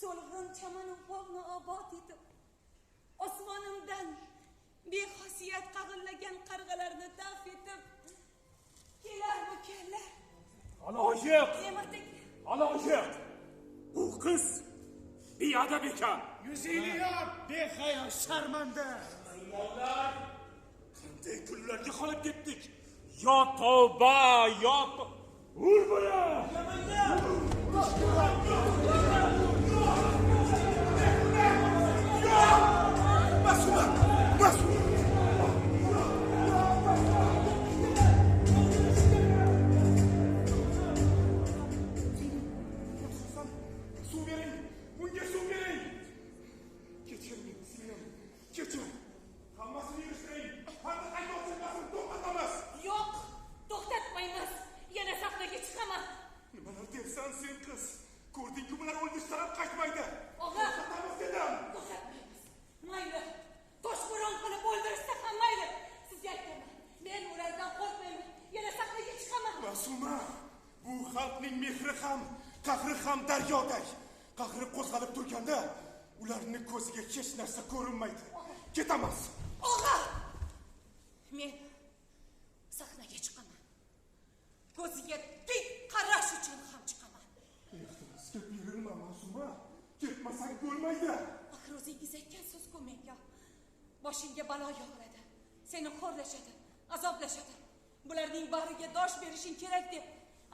So'lg'in chamanu bog'ni obod etib, osmonimdan bexosiyat qag'illagan qarg'alarni daf etib kelarmikanlar? Aloyiq! Ne'mat aka. Aloyiq! Bu qiz beadab ekan. Yuzingni yop, behayo, sharmanda. Musulmonlar qanday kunlarga qolib ketdik. Yo tavba, yo ur buni! Masuma! Masuma! Suv bering! Bunga suv bering! Kechir meni, singlim. Kechir. Hammasini yig'ishtiring. Hamma qayta ochilmasin, to'xtatamiz. Yo'q, to'xtatmaymiz. Yana sahnaga chiqaman. Nimalar dersan sen qiz? Ko'rdingku, bular o'ldirishdan ham qaytmaydi. Og'a. To'xtatamiz dedim. To'xtatmaymiz. Mayli. Toshbo'ron qilib o'ldirishsa ham mayli. Sizga aytaman. Men ulardan qo'rqmayman. Yana sahnaga chiqaman. Ma'suma, bu xalqning mehri ham, qahri ham daryoday. Qahri qo'zg'alib turganda ularni ko'ziga hech narsa ko'rinmaydi. Ketamiz. Og'a! Men sahnaga chiqaman. Ko'ziga tik qarash uchun ham chiqaman. Ehtirosga berilma, Ma'suma. Ketmasang bo'lmaydi. Axir o'zingiz aytgansiz-ku menga. Boshingga balo yog'iladi. Seni xo'rlashadi, azoblashadi. Bularning bariga dosh berishing kerak deb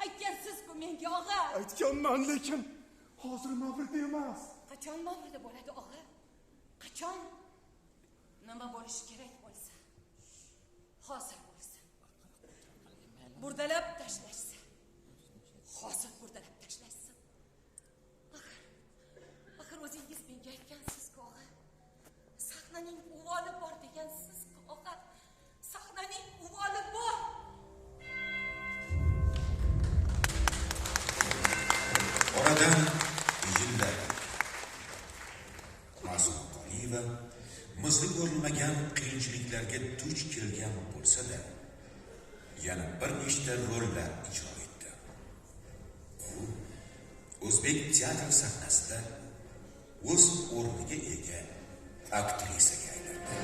aytgansiz-ku menga, og'a. Aytganman, lekin hozir mavridi emas. Qachon mavridi bo'ladi, og'a? Qachon? Nima bo'lishi kerak bo'lsa, hozir bo'lsin. Burdalab tashlashsa, hozir burdalab tashlashsin. Axir o'zingiz menga aytgansiz-ku, og'a. Sahnaning uvoli bor degansiz-ku, og'a. Sahnaning uvoli bor. Oradan yillar Ma'suma Qoliyeva misli ko'rilmagan qiyinchiliklarga duch kelgan bo'lsa-da, yana bir nechta rollar ijro etdi. U o'zbek teatr sahnasida o'z o'rniga ega aktrisaga aylandi.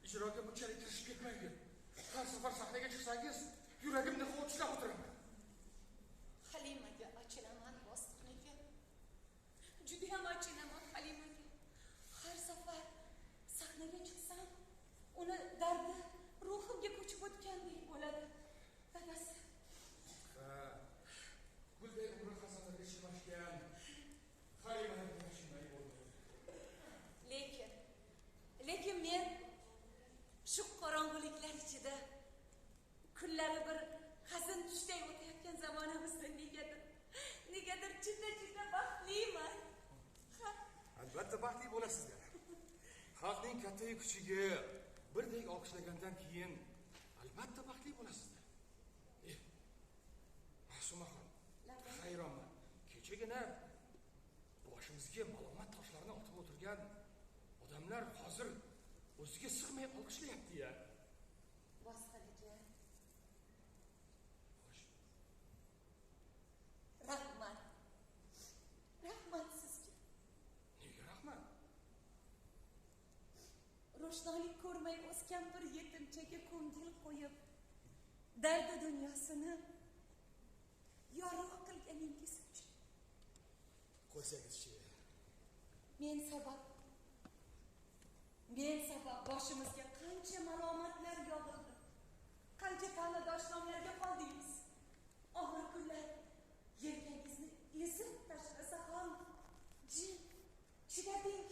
Ijroga bunchalik kirishib ketmangin. Har safar sahnaga chiqsangiz, yuragimni hovuchlab o'tiraman. Halimaga achinaman, Bositxon aka. Judayam achinaman Halimaga. Har safar sahnaga chiqsam, uni dardi ruhimga ko'chib o'tgandek bo'ladi. Dadasi. Ha. Gulday umri xasanlarga chilmashgan Halimaning achinmay bo'lmaydi. Lekin men shu qorong'uliklar ichida kunlari bir hazin tushday o'tayotgan zamonamizda negadir juda baxtliman. Ha. Albatta baxtli bo'lasizlar. Xalqning katta-yu kichigi birdek olqishlagandan keyin albatta baxtli bo'lasizlar. Ma'sumaxon, hayronman. Kechagina boshimizga malomat toshlarini otib o'tirgan odamlar hozir o'ziga sig'may olqishlayapti-ya. Bositxon aka. Xo'sh. Rahmat. Rahmat sizga. Nega rahmat? Ro'shnolik ko'rmay o'sgan bir yetimchaga ko'ngil qo'yib, dardi dunyosini yorug' qilganingiz uchun. Qo'ysangizchi. Men sabab boshimizga qancha malomatlar yog'ildi. Qancha ta'na doshnomlarga qoldingiz. Og'ir kunlar yelkangizni ezib tashlasa ham jim chidadingiz.